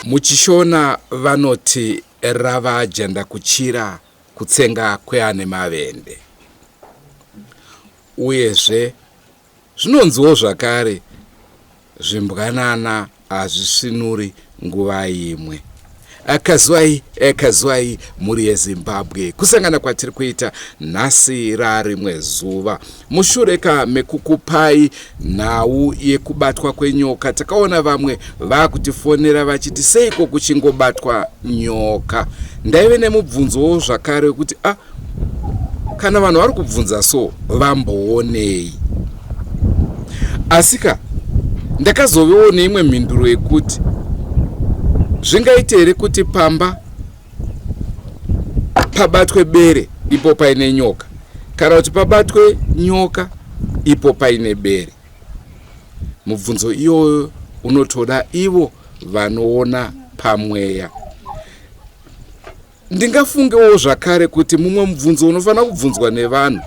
Muchishona vanoti rava jandakuchira kutsenga kweane mavende. Uyezve zvinonziwo zvakare zvimbwanana hazvisvinuri nguva imwe. Kazwai kazwai mhuri yeZimbabwe kusangana kwatiri kuita nhasi rarimwe zuva mushure ka mekukupai nhau yekubatwa kwenyoka takaona vamwe vakutifonera vachiti seiko kuchingobatwa nyoka ndaive nemubvunzowo zvakare wekuti a ah, kana vanhu vari kubvunza so vamboonei asika ndakazovewo neimwe mhinduro yekuti zvingaite here kuti pamba pabatwe bere ipo paine nyoka kana kuti pabatwe nyoka ipo paine bere mubvunzo iyoyo unotoda ivo vanoona pamweya Ndingafungewo zvakare kuti mumwe mubvunzo unofanira kubvunzwa nevanhu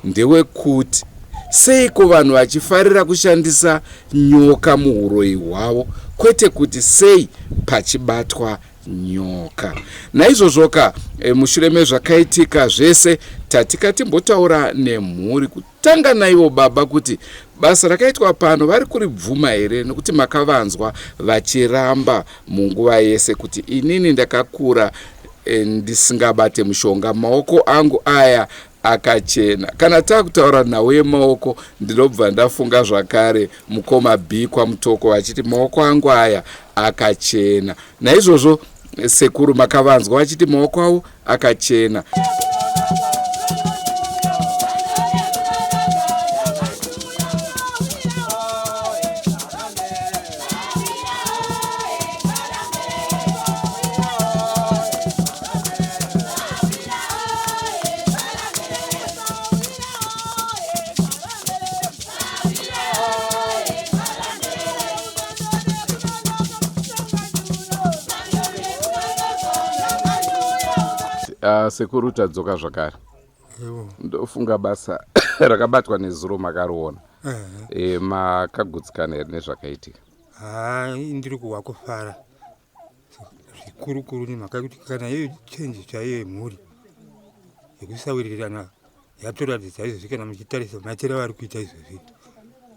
ndewekuti seiko vanhu vachifarira kushandisa nyoka muhuroyi hwavo kwete kuti sei pachibatwa nyoka. Naizvozvoka e, mushure mezvakaitika zvese tatika timbotaura nemhuri Tanga naivo baba kuti basa rakaitwa pano vari kuribvuma here nokuti makavanzwa vachiramba munguva yese kuti inini ndakakura eh, ndisingabate mushonga maoko angu aya akachena kana takutaura nhau yemaoko ndinobva ndafunga zvakare mukoma b kwamutoko vachiti maoko angu aya akachena naizvozvo sekuru makavanzwa vachiti maoko avo akachena. Uh, sekuru tadzoka zvakare ndofunga basa rakabatwa nezuro makariona uh -huh. e, makagutsikana here nezvakaitika haa ndiri kuhwa kufara zvikurukuru nemhaka yekuti kana iyo chenji chaiyo yemhuri yekusawirirana yatoratidza izvozvi kana muchitarisa maitiro avari kuita izvozvi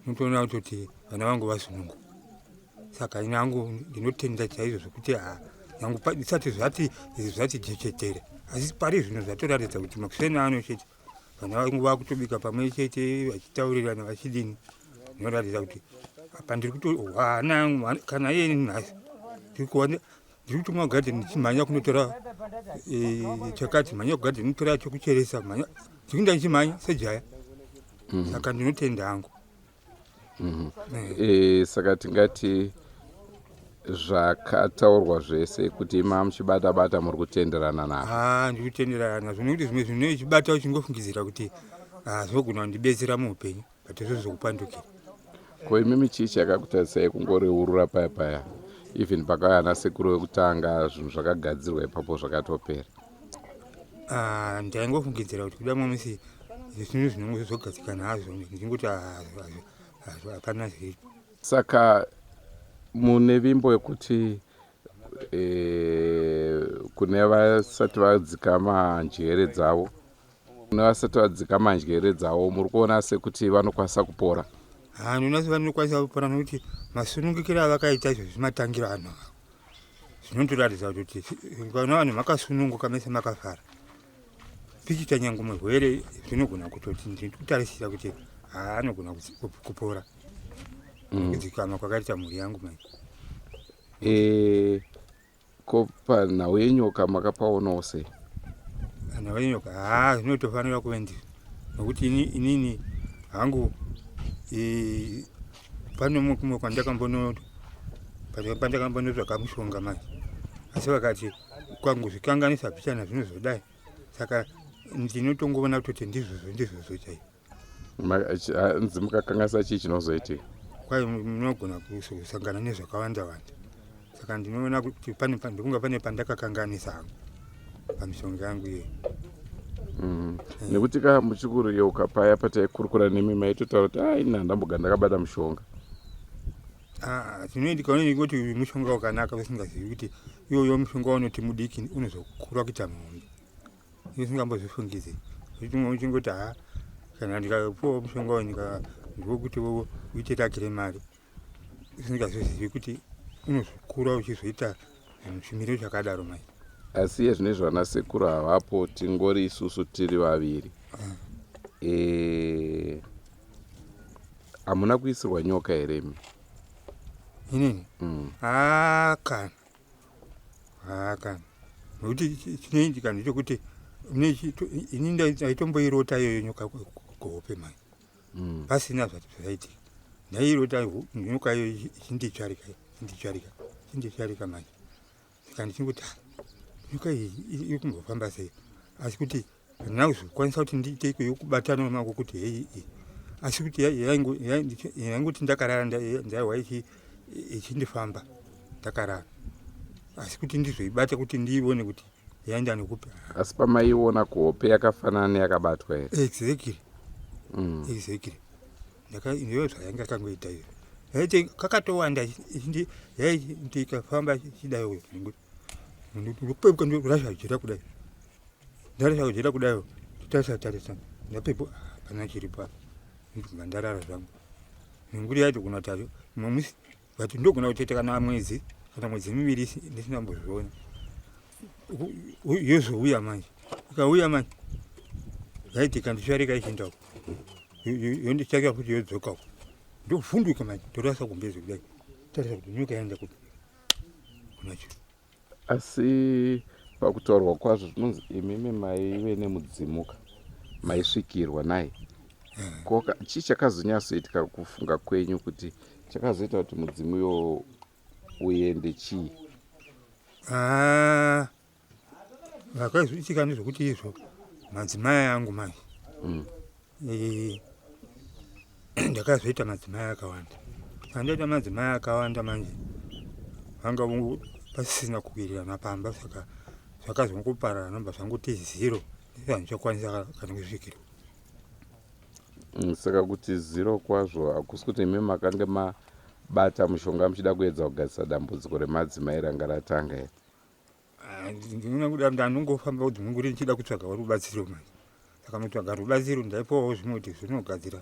unotoona kutoti vana vangu vasununguka saka ini hangu ndinotenda chaizvo zvekuti ha nyangu isati zvati zvati jechetere asi pari zvino zvatoratidza kuti makuseni ano chete vana vangu vakutobika pamwe chete vachitaurirana vachidini zvinoratidza kuti apa ndiri kutohwana yangu kana iye nhasi ndiri kuwana ndiri kutumwa kugadheni ndichimhanya kunotora eh, chakati mhanya kugadheni kunotora chokucheresa mhanya ndikuenda ndichimhanya sejaya mhm. saka ndinotenda hangu mhm. eh. Eh, saka tingati zvakataurwa zvese kuti ima muchibata bata muri kutenderana nazvo ah, ndiri kutenderana nazvo nekuti zvimwe zvinhu uchibata uchingofungidzira kuti ah, zvinogona kundibetsera muupenyu but zvozokupandukira ko imimi chii chakakutarisai kungoreurura paya paya even pakauya ana sekuru vekutanga zvinhu zvakagadzirwa ipapo zvakatopera ah, ndaingofungidzira kuti kuda mumwe musi zvinhu zvinongozogadzikana hazvo ndingoti ah, hapana zviripo saka mune vimbo yekuti e, kune vasati vadzikama njere dzavo Kune vasati vadzikama njere dzavo muri kuona sekuti vanokwanisa kupora? Haa ndinoona sevanokwanisa kupora nekuti masunungukiro avakaita izvozvi matangiro anhu avo zvinotoratidza kuti kana vanhu makasununguka mese makafara pichita nyange murwere zvinogona kutoti ndikutarisira kuti haa anogona kupora mm. kudzikama kwakaita mhuri yangu mai eh, Ko panhau yenyoka makapaonawo sei? Panhau yenyoka haa zvinotofanira kuve ndizvo nokuti ini, inini hangu e, pane mumwe kumwe kwandakambono pandakambonotsvaga mushonga manje asi vakati ukangozvikanganisa pichana zvinozodai saka ndinotongoona kutoti ndizvozvo ndizvozvo chaizvo Hanzi mukakanganisa chii chinozoitika? Kwai munogona kusangana nezvakawanda wanda. Saka ndinoona kuti pane ndikunga pane pandakakanganisa hangu pamishonga yangu iyoyo. Mm. Eh. Nekuti ka muchikuriyeuka paya pataikurukura nemi maitotaura kuti ai na ndamboga ndakabata mushonga. Ah, zvinoitika unenge kuti uyu mushonga wakanaka usingazivi kuti iwoyo mushonga unoti mudiki unozokura kuita muhombe usingambozvifungidzi kuti umwe uchingoti ha kana ndikapuwa mushonga uyu ndika ndokuti uite rake remari usingazozivi kuti unozokura uchizoita chimiro chakadaro mai asi iye zvino izvi vana sekuru havapo tingori isusu tiri vaviri eh, hamuna kuisirwa nyoka here imi inini mm. Ah, kana ah, kana nokuti chinoitika ndechekuti ini ndaitomboirota iyoyo nyoka kuhope mai mm. pasina zvati zvaitika ndairota nyoka iyo ichinditsvarika ichinditsvarika ichinditsvarika manje saka ndichingoti ah, nyoka iyi iri kumbofamba sei asi kuti handina kuzokwanisa kuti ndiite iko yokubatana nemaoko kuti hei iyi asi kuti yaingoti ndakarara ndaiwa ichindifamba ndakarara asi kuti ndizoibata kuti ndiione kuti yaenda nekupi asi pamaiona kuhope yakafanana neyakabatwa here exactly mm. exactly ndiyo zvayanga kangoita iyo yaiti kakatowanda yaiti ikafamba ichidai uyo ndopepuka ndorasha jira kudai ndarasha jira kudai tarisa tarisa ndapepu hapana chiripo apa ndobva ndarara zvangu nenguri yaito kuna tayo mumwe musi but ndogona kutoita kana mwedzi kana mwedzi miviri ndisina kumbozviona yozouya manje ikauya manje yaitika ndichareka ichienda uko yonditsvakira futi yodzoka uko ndovhunduka manje ndorasa kumbezi kudai tarisa kuti nyoka yaenda kupi kunacho Asi pakutaurwa kwazvo zvinonzi imimi maive nemudzimuka maisvikirwa naye koka chii chakazonyatsoitika kufunga kwenyu kuti chakazoita kuti mudzimu iwo uende chii ah, zvakazoitika ndezvekuti izvo madzimai angu manje mm. Eh, ndakazoita madzimai akawanda andaita madzimai akawanda manje vanga pasisina kuwirirana pamba saka zvakazongoparara nobva zvangoti zero handichakwanisa kana kusvikira mm, saka kuti zero kwazvo hakusi kuti imi makange mabata mushonga muchida kuedza kugadzisa dambudziko remadzimai ranga ratanga here Ah, ndinoona kuti ndanongofamba kuti munguri ndichida kutsvaga rubatsiro manje saka mutsvaga rubatsiro ndaipowawo zvimwe kuti zvinogadzira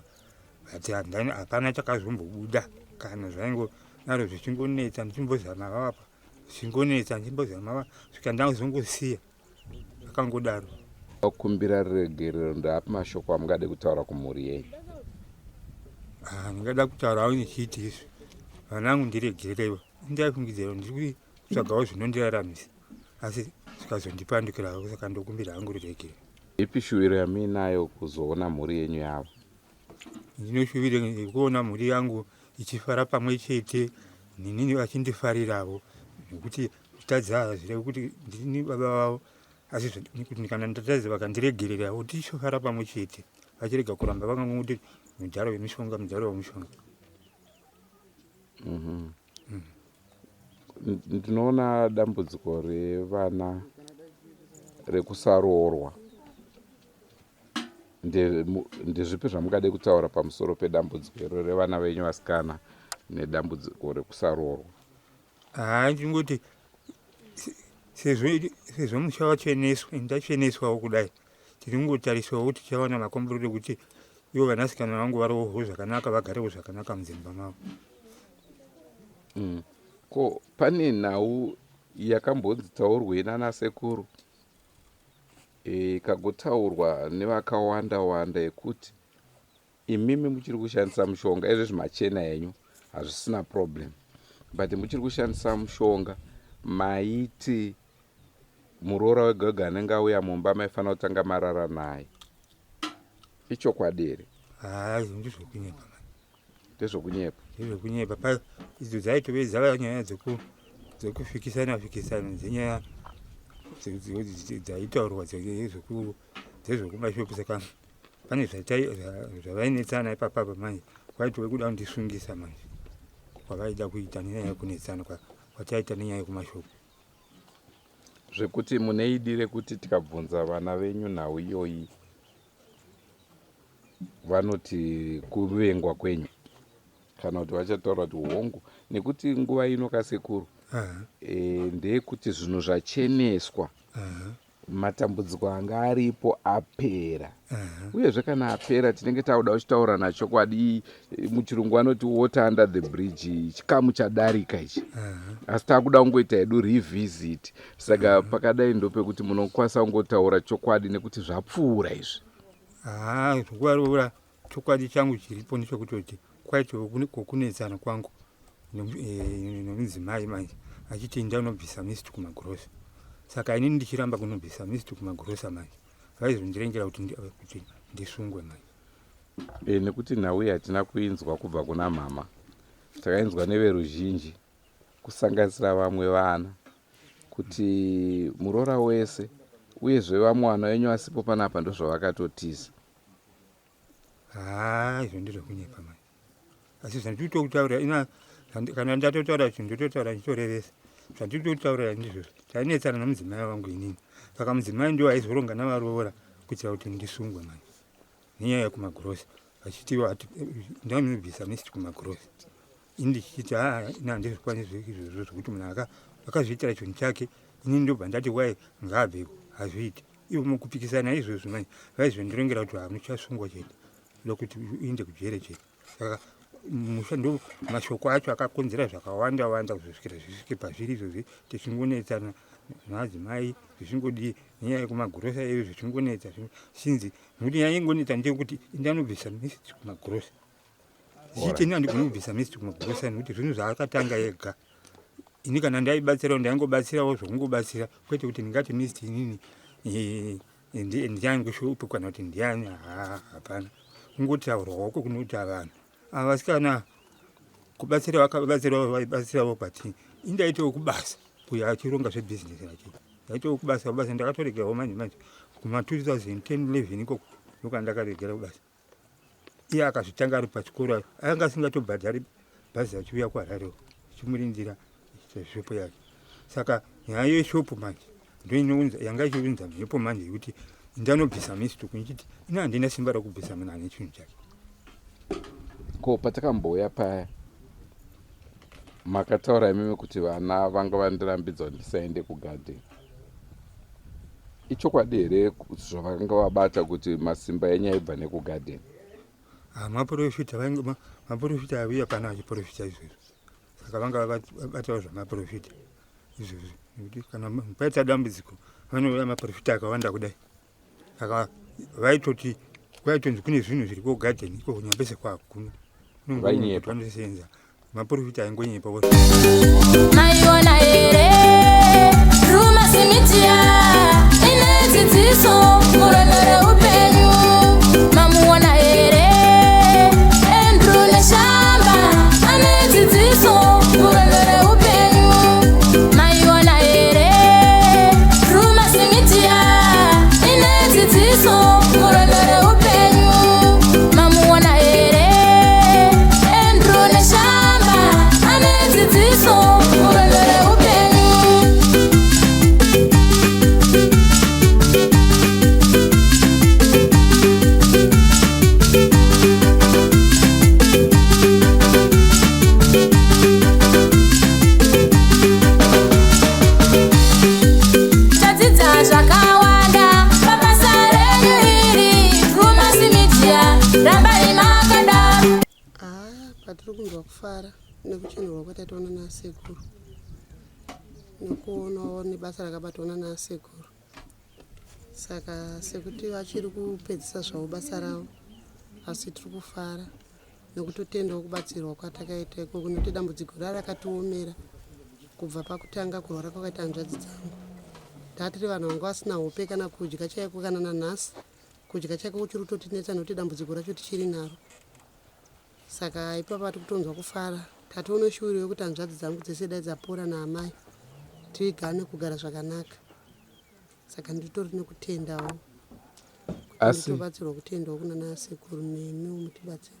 but hapana chakazombobuda kana zvaingodaro zvichingonetsa ndichimbozama vavapa zvichingonetsa ndichimbozama va svika ndazongosiya zvakangodaro kumbira ruregerero ndaapi mashoko amungade kutaura kumhuri yenyu ah, ndingada kutaurawo ndichiti izvi vanangu ndiregererewo ndaifungidzira ndiri kutsvagawo zvinondiraramisa asi zvikazondipandukirawo saka ndokumbira hangu ruregero Ipi shuviro yamuinayo kuzoona mhuri yenyu yavo? Ndinoshuvira kuona mhuri yangu ichifara pamwe chete nenini vachindifariravo nekuti kutadza hazvirevi kuti ndini baba vavo asi kuti kana ndatadza vakandiregererawo tichifara pamwe chete vachirega kuramba vakangoti mudhara wemishonga mudhara wemishonga mm -hmm. Ndinoona dambudziko revana rekusaroorwa. Ndezvipi zvamungade kutaura pamusoro pedambudziko iro revana venyu vasikana nedambudziko rekusaroorwa? Haa ndingoti sezvo musha wacheneswa ndacheneswawo kudai tiri kungotarisawo kuti tichawana makomborero ekuti ivo vanasikana vangu varoorwe zvakanaka vagarewo zvakanaka mudzimba mavo. Mm. Ko pane nhau yakambonzi taurwei nana sekuru ikagotaurwa e, nevakawanda wanda yekuti imimi muchiri kushandisa mushonga izvezvi machena henyu hazvisina problem but muchiri kushandisa mushonga maiti muroora wega wega anenge auya mumba maifanira kutanga marara naye ichokwadi here haa izvo ndizvokunyepa ndezvokunyepa ndezvokunyepa pa idzo dzaitove dzava nyaya dzekufikisana fikisana dzenyaya dzaitaurwa dzezvekumashopu saka pane zvavainetsana ipapapa manje kwaitove kuda kundisungisa manje kwavaida kuita nenyaya yekunetsana kwataita nenyaya yekumashopu zvekuti mune idi rekuti tikabvunza vana venyu nhau iyoyi vanoti kuvengwa kwenyu? Kana kuti vachataura kuti hongu, nekuti nguva ino kasekuru e, ndeyekuti zvinhu zvacheneswa, matambudziko anga aripo apera. Uyezve kana apera tinenge takuda kuchitaurana chokwadi. Muchirungu vanoti water under the bridge, chikamu chadarika ichi, asi takuda kungoita hedu revisit. Saka pakadai ndopekuti munokwanisa kungotaura chokwadi nekuti zvapfuura izvi. Haa, zvokuvarora chokwadi changu chiripo ndechekutoti kwaitiwo kwokunetsana kwangu nomudzimai manje achiti ndanobvisa mist kumagrosa, saka inini ndichiramba kunobvisa mist kumagrosa manje vaizondirengera kuti ndisungwe manje. E, nekuti nhau iyi hatina kuinzwa kubva kuna mama, takainzwa neveruzhinji kusanganisira vamwe vana kuti muroora wese uyezve vamwe vana venyu vasipo panapa ndozvavakatotiza. Haa, izvo ndezvekunyepa manje, asi zvandiri kutokutaurira ina kana ndatotaura chinhu ndototaura ndichitorevesa. Zvandiri kutokutaurira ndizvozvo, tainetsana nomudzimai wangu inini, saka mudzimai ndiwo aizoronga navaroora kuitira kuti ndisungwe manje nenyaya yekumagrosa, vachiti ndanobvisa mist kumagrosa, ini ndichiti haa, ini handizvikwanisi izvozvo zvokuti munhu akazviitira chinhu chake, ini ndobva ndati wai ngaabveko, hazviiti. Ivo mukupikisana izvozvo manje vaizondirongera kuti hamuchasungwa chete, ndokuti uinde kujere chete. Saka musha ndo mashoko acho akakonzera zvakawanda wanda kuzosvikira zvisvike pazviri izvozvi, tichingonetsana madzimai zvichingodii nenyaya yekumagrosa iyo zvichingonetsa sinzi, nekuti nyaya ingonetsa ndeyekuti indanobvisa mist kumagrosa, zvichiiti ini handigoni kubvisa mist kumagrosa nekuti zvinhu zvaakatanga ega. Ini kana ndaibatsirawo ndaingobatsirawo zvokungobatsira, kwete kuti ndingati mist inini ndiani kushopu kana kuti ndiani. Haa, hapana, kungotaurwawo kwekunoita vanhu ava vasikana kubatsira vakabatsirawo vaibatsirawo, but indaitawo kubasa uyo achironga zvebhizinesi rake, ndaitawo kubasa. Kubasa ndakatoregerawo manje manje kuma 2010 11 ikoko ndokandakaregera kubasa. Iye akazvitanga ari pachikoro, anga asingatobhadhari bhazi achiuya kuHarare chimurindira shopu yake. Saka nyaya yeshopu manje ndoinounza yanga ichiunza mhepo manje yekuti ndanobvisa mistuku, ndichiti ini handina simba rekubvisa munhu ane chinhu chake. Ko patakambouya paya makataura imimi kuti vana vanga vandirambidza kuti ndisaende kugadheni, ichokwadi here zvavakanga vabata kuti masimba enyu aibva nekugadheni? Ah, maprofita maprofita aiuya pano achiprofita izvozvo, saka vanga vabatawo zvamaprofita izvozvo, nekuti kana paita dambudziko vanouya maprofita akawanda kudai. Saka vaitoti kwaitonzi kune zvinhu zviri kugadheni iko kunyambese kwakuno. Vainyepa. Vanosenza maprofita aingonyepa. Maiona here Drewmas Media ine dzidziso murwendo reupenyu? Mamuona here Andrew Neshamba ane dzidziso murwendo reupenyu? Maiona here Drewmas Media ine dzidziso murwendo reupenyu? Mamuona here Andrew Neshamba ane dzidziso murwendo reupenyu? Tadzidza zvakawanda pabasa renyu iri, Drewmas Media, rambai makadaro. Haa, patiri kunzwa kufara nekuchenurwa kwatatoona nasekuru, nekuonawo nebasa rakabatwa nanasekuru. Saka sekuti vachiri kupedzisa zvavo basa ravo, asi tiri kufara nekutotendawo kubatsirwa kwatakaita ikoko, nekuti dambudziko rara rakatiomera kubva pakutanga kurwara kwakaita hanzvadzi dzangu. Tatiri vanhu vanga vasina hope kana kudya chaiko, kana nanhasi kudya chaiko kuchiri kutotinetsa nekuti dambudziko racho tichiri naro. Saka ipapa tiri kutonzwa kufara, tatoona shuwiro yekuti hanzvadzi dzangu dzese dai dzapora naamai, tigane kugara zvakanaka. Saka nditori nekutendawo Asi tobatsirwa, kutendawo kuna nasekuru nemiwo mutibatsira.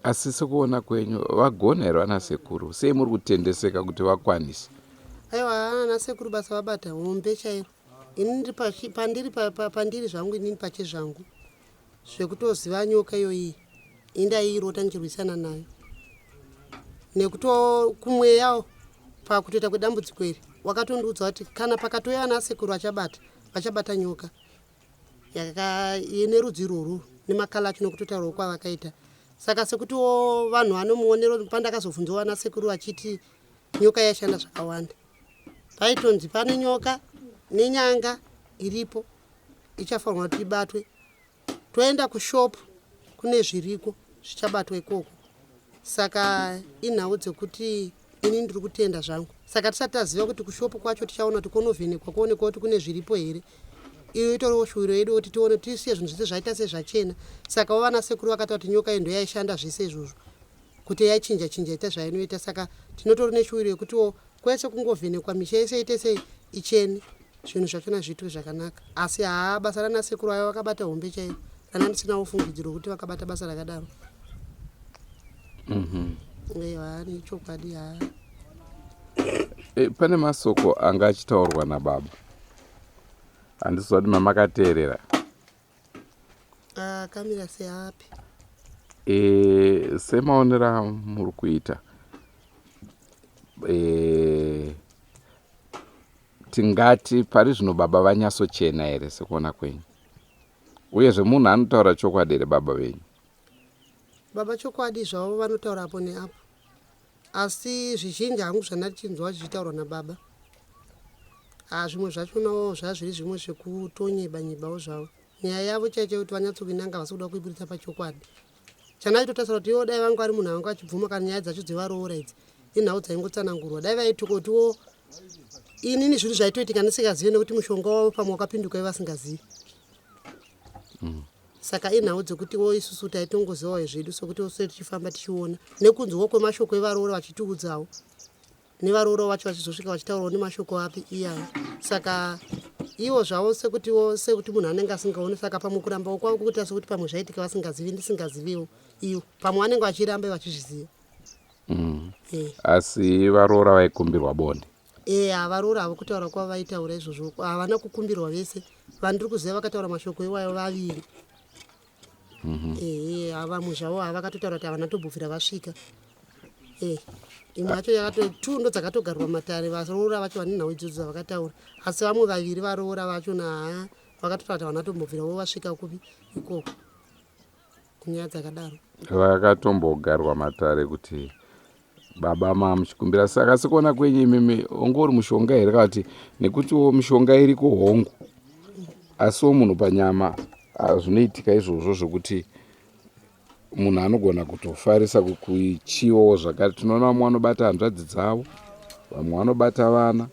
Asi sekuona kwenyu vagona here vana sekuru? Sei muri kutendeseka kuti vakwanise? Aiwa, nasekuru basa vabata hombe chairo. Ini ndiri pandiri pandiri zvangu, inini pachezvangu zvekutoziva nyoka iyoyi indaiirota ndichirwisana nayo. Nekuto kumweyawo pakutoita kwedambudziko iri wakatondiudza kuti kana pakatouya ana sekuru vachabata vachabata nyoka ine rudzi irworwu nemakala acho nekutotaurawo kwavakaita. Saka sekutiwo vanhu vanomuonero pandakazobvunzawo vana sekuru vachiti nyoka yaishanda zvakawanda. Paitonzi pane nyoka nenyanga iripo ichafanirwa kuti ibatwe toenda kushop kune zviriko zvichabatwa ikoko saka inhau dzekuti ini ndiri kutenda zvangu saka tisati taziva kuti kushopu kwacho tichaona kuti kunovhenekwa kuonekwa kuti kune zviripo here iyo itoriwo shuwiro yedu kuti tione tisiye zvinhu zvese zvaita sezvachena saka vana sekuru vakataura kuti nyoka iyi ndoyaishanda zvese izvozvo kuti yaichinja chinja ita zvainoita saka tinotori neshuwiro yekutiwo kwese kungovhenekwa misha yese ite sei ichene zvinhu zvachona zviitwe zvakanaka asi haa basa rana sekuru ayo vakabata hombe chaiyo rana ndisinawo fungidziro kuti vakabata basa rakadaro Ewa nechokwadi haa E, pane masoko anga achitaurwa nababa handisi vati mamakateerera akamira seapi e, semaonero amuri kuita e, tingati pari zvino baba vanyasochena here sekuona kwenyu uyezve munhu anotaura chokwadi here baba venyu Baba chokwadi zvavo vanotaura apo neapo asi zvizhinji hangu zvandachinzwa zvichitaurwa nababa haa zvimwe zvachonawo zvazviri zvimwe zvekutonyeba nyebawo zvavo nyaya yavo chaicho yekuti vanyatsokuinanga havasi kuda kuiburitsa pachokwadi chandachitotarisira kuti ivo dai vanga vari munhu anga achibvuma kana nyaya dzacho dzevaroora idzi inhau dzaingotsanangurwa dai vaitokotiwo inini zvinhu zvaitoitika ndisingazive nekuti mushonga wavo pamwe wakapinduka ivo vasingazivi Saka inhau dzekutiwo isusu taitongozivawo zvedu sekuti ose tichifamba tichiona nekunzwawo kwemashoko evaroora vachitiudzawo nevaroora vacho vachizosvika vachitaurawo nemashoko api iyayo saka ivo zvavo sekutiwo sekuti munhu anenge asingaoni saka pamwe kurambawo kwavo kukuita sekuti pamwe zvaitika vasingazivi ndisingaziviwo ivo pamwe vanenge vachiramba vachizviziva mm. e. Asi varoora vaikumbirwa bonde Eya varoora havo kutaura kwavo vaitaura izvozvo havana kukumbirwa vese vandiri kuziva vakataura mashoko iwayo vaviri mhm. ehe vamwe zvavo havakatotaura kuti havana tobvira vasvika e imwe yacho yakato two ndo dzakatogarwa matare varoora vacho vane nhau idzodzo dzavakataura asi vamwe vaviri varoora vacho naa vakatotaura kuti havana tombobvira vo vasvika kupi ikoko kunyaya dzakadaro vakatombogarwa matare kuti Baba mamuchikumbira saka sekuona kwenyu imimi unge uri mushonga here kana kuti nekutiwo mishonga iriko hongu asiwo munhu panyama ah, zvinoitika izvozvo zvekuti munhu anogona kutofarisa kuchiwawo zvakare tinoona vamwe vanobata hanzvadzi dzavo vamwe vanobata vana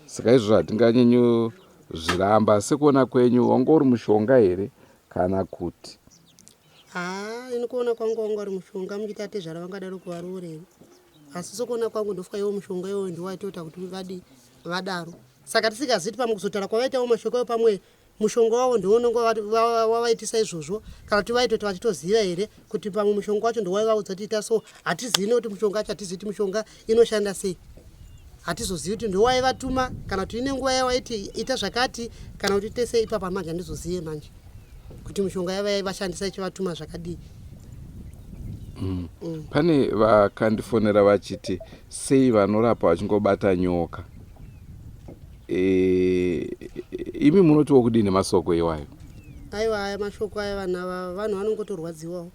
saka izvozvo hatinganyanyozviramba sekuona kwenyu wanga uri mushonga here kana kuti Haa ini kuona kwangu wanga uri mushonga muchiti atezvara vangadaro kuvaroora here asi sokuona kwangu ndofuka iwo mushonga iwoyo ndiwo waitoita kuti vadi vadaro saka tisingazivi kuti pamwe kuzotaura kwavaitawo mashoko ayo pamwe mushonga wavo ndiwo unenge wavaitisa izvozvo kana kuti vaitoti vachitoziva here kuti pamwe mushonga wacho ndowaivaudza kuti ita so hatizivi nekuti mushonga wacho hatizivi kuti mushonga inoshanda sei hatizozivi kuti ndowaivatuma kana kuti ine nguva yawaiti ita zvakati kana kuti tese ipapa manje handizozive manje kuti mishonga yava yaivashandisa ichivatuma zvakadii mm. Mm. Pane vakandifonera vachiti sei vanorapa vachingobata nyoka e, imi munotiwo kudii nemasoko iwayo aiwa aya mashoko aya vanhu ava vanhu vanongotorwadziwawo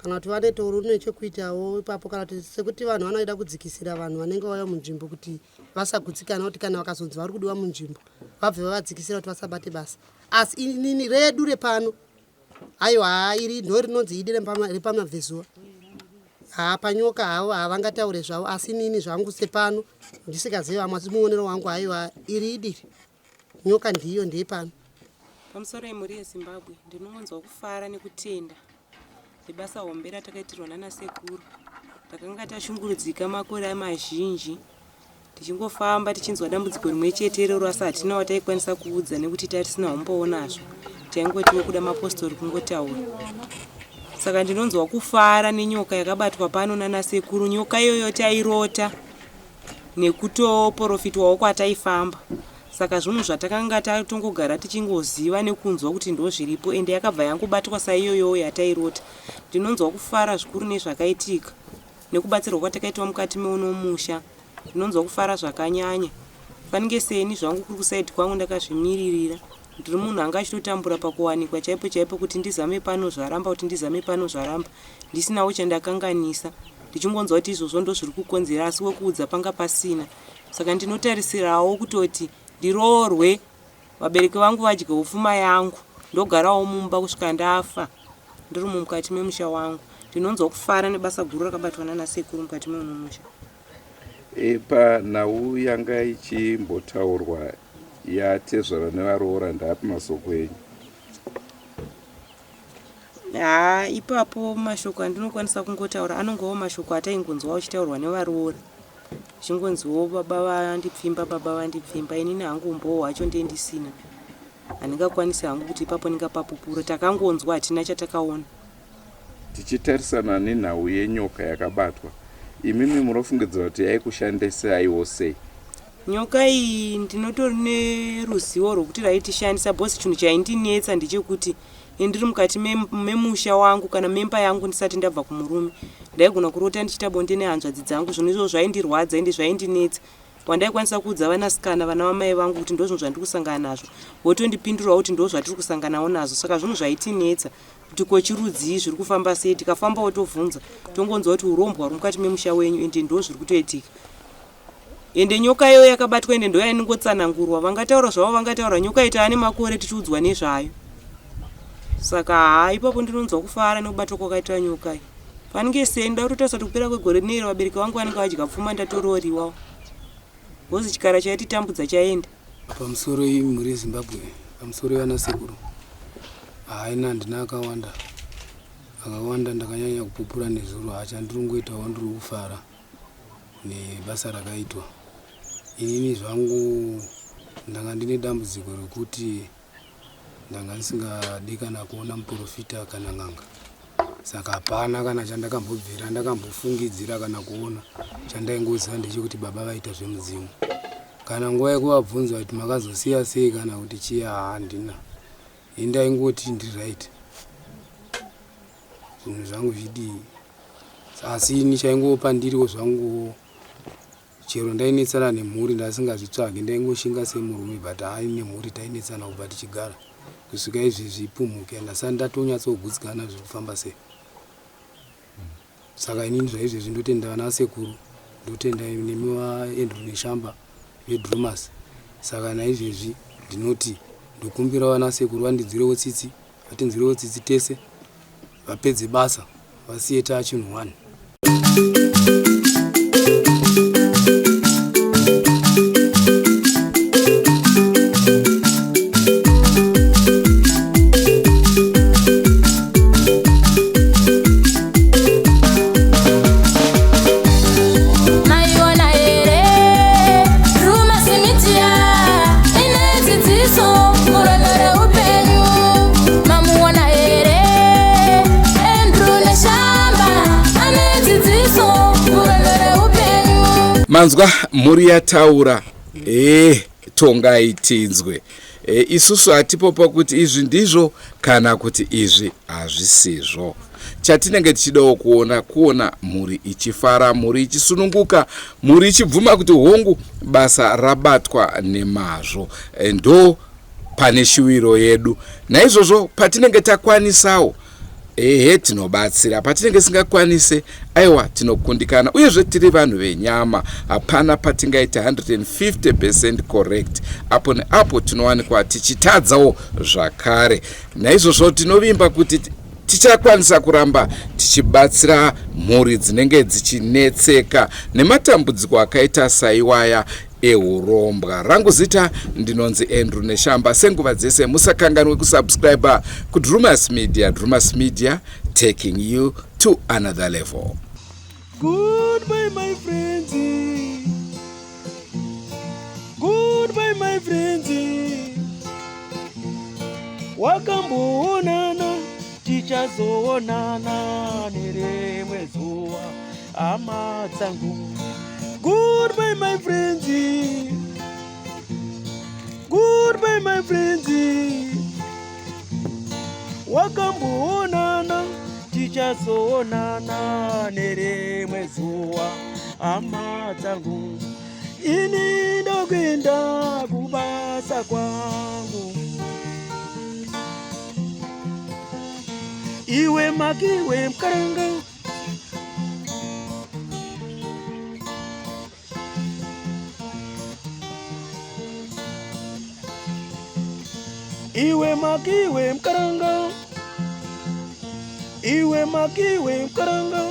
kana kuti vane toro rine chekuitawo ipapo kana kuti sekuti vanhu vanoida kudzikisira vanhu vanenge vauya munzvimbo kuti vasagutsikana kuti kana vakazonzi vari kudiwa munzvimbo vabve vavadzikisira kuti vasabate basa asi inini redu repano aiwa haa iri ndo rinonzi idi repamabvezuva haa panyoka havo havangataure zvavo asi inini zvangu sepano ndisikazivi vamwe asi muonero wangu aiwa iri idiri nyoka ndiyo ndeyepano Pamusoro yemhuri yeZimbabwe, ndinongonzwa kufara nekutenda nebasa hombe ratakaitirwa nana sekuru. Takanga tashungurudzika makore mazhinji tichingofamba tichinzwa dambudziko rimwe chete iroro asi hatina wataikwanisa kuudza nekuti tatisina umbowo nazvo. Taingotiwo kuda mapostori kungotaura. Saka ndinonzwa kufara nenyoka yakabatwa pano nana sekuru. Nyoka iyoyo tairota nekutoporofitwawo kwataifamba saka zvinhu zvatakanga tatongogara tichingoziva nekunzwa kuti ndozviripo ende yakabva yangobatwa saiyoyowo yatairota ndinonzwa kufara zvikuru nezvakaitika. nekubatsirwa kwatakaitwa mukati meuno musha. Ndinonzwa kufara zvakanyanya. Fanike seni zvangu kuri kusaidi kwangu ndakazvimiririra. Ndiri munhu anga achitotambura pakuwanikwa chaipo chaipo kuti ndizame pano zvaramba kuti ndizame pano zvaramba ndisinawo chandakanganisa ndichingonzwa kuti izvozvo ndozviri kukonzera asi wekuudza panga pasina saka ndinotarisirawo kutoti ndiroorwe Vabereki vangu vadyewo pfuma yangu ndogarawo mumba kusvika ndafa ndiri mukati memusha wangu. Ndinonzwa kufara nebasa guru rakabatwa nana sekuru mukati meuno musha. E, panhau yanga ichimbotaurwa yatezvara nevaroora ndaapi masoko enyu? Haa ipapo mashoko andinokwanisa kungotaura anongovawo mashoko ataingonzwa achitaurwa nevaroora. Zvichingonziwo baba vandipfimba baba vandipfimba inini hangu umbowo hwacho ndiye ndisina. Handingakwanisi hangu kuti ipapo ndingapapupura takangonzwa hatina chatakaona. Tichitarisana nenhau yenyoka yakabatwa, imimi munofungidzira kuti yaikushandisaiwo sei? Nyoka iyi ndinotori neruzivo rwekuti raitishandisa because chinhu chaindinetsa ndechekuti ini ndiri mukati memusha wangu kana memba yangu ndisati ndabva kumurume ndaigona kurota ndichiita bonde nehanzvadzi dzangu zvinhu izvozvo zvaindirwadza ende zvaindinetsa wandaikwanisa kuudza vanasikana vana vamai vangu kuti ndozvinhu zvandiri kusangana nazvo votondipindurawo kuti ndo zvatiri kusanganawo nazvo saka zvinhu zvaitinetsa kuti ko chirudzii zviri kufamba sei tikafambawo tovhunza tongonzwa kuti urombwa huri mukati memusha wenyu ende ndo zviri kutoitika Ende nyoka iyoyo yakabatwa ende ndoyainongotsanangurwa. Vangataura zvavo vangataura nyoka iyi taane makore tichiudzwa nezvayo. Saka haa ipapo ndinonzwa kufara nekubatwa kwakaitwa nyoka iyi. Panenge sei ndoda kutotarisa kuti kupera kwegore rineri vabereki vangu vanenge vadya pfuma ndatorooriwawo. Because chikara chaititambudza chaenda. Pamusoro iyi mhuri yeZimbabwe, pamusoro vana sekuru. Haina handina akawanda. Akawanda ndakanyanya kupupura nezuro hacha ndiri kungoitawo ndiri kufara. nebasa rakaitwa. Inini zvangu ndanga ndine dambudziko rekuti ndanga ndisingadi kana kuona muprofita kana n'anga saka hapana kana chandakambobvira ndakambofungidzira kana kuona chandaingoziva ndechekuti baba vaita zvemudzimu kana nguva yekuvabvunza kuti makazosiya sei kana kuti chiya handina ini ndaingoti ndiri right zvinhu zvangu zvidii asi ini chaingopa pandiriwo zvangu chero ndainetsana nemhuri ndasingazvitsvagi ndaingoshinga semurume but hai nemhuri tainetsana kubva tichigara kusvika izvezvi ipumhuke ndasati ndatonyatsogudzikana zviri kufamba sei saka inini zvaizvezvi ndotenda vana sekuru ndotenda nemi vaandrew neshamba vedrumas saka naizvezvi ndinoti ndokumbira vana sekuru vandidzirewo tsitsi Vatinzwirewo tsitsi tese vapedze basa vasiye taachinhu one. Maiona here Drewmas Media ine dzidziso murwendo reupenyu mamuona here Andrew Neshamba ane dzidziso murwendo reupenyu. Manzwa mhuri yataura eh tongai tinzwe. E, isusu hatipo pakuti izvi ndizvo kana kuti izvi hazvisizvo. Chatinenge tichidawo kuona kuona mhuri ichifara, mhuri ichisununguka, mhuri ichibvuma kuti hongu basa rabatwa nemazvo. E, ndo pane shuwiro yedu. Naizvozvo patinenge takwanisawo ehe tinobatsira patinenge tisingakwanise aiwa tinokundikana uyezve tiri vanhu venyama hapana patingaita 150 percent correct apo neapo tinowanikwa tichitadzawo zvakare naizvozvo tinovimba kuti tichakwanisa kuramba tichibatsira mhuri dzinenge dzichinetseka nematambudziko akaita saiwaya ehurombwa. Rangu zita ndinonzi Andrew Neshamba. Senguva dzese musakanganwe kusubscribe kuDrumas Media. Drumas Media taking you to another level. Goodbye my friends. Goodbye my friends. Wakamboonana tichazoonana nerimwe zuva hama dzangu. Goodbye my friends. Goodbye my friends. Wakamboonana ticha Tichazoonana nerimwe zuva, hama dzangu. Ini ndokuenda kubasa kwangu. Iwe makiwe mukaranga. Iwe makiwe mukaranga. Iwe makiwe mukaranga.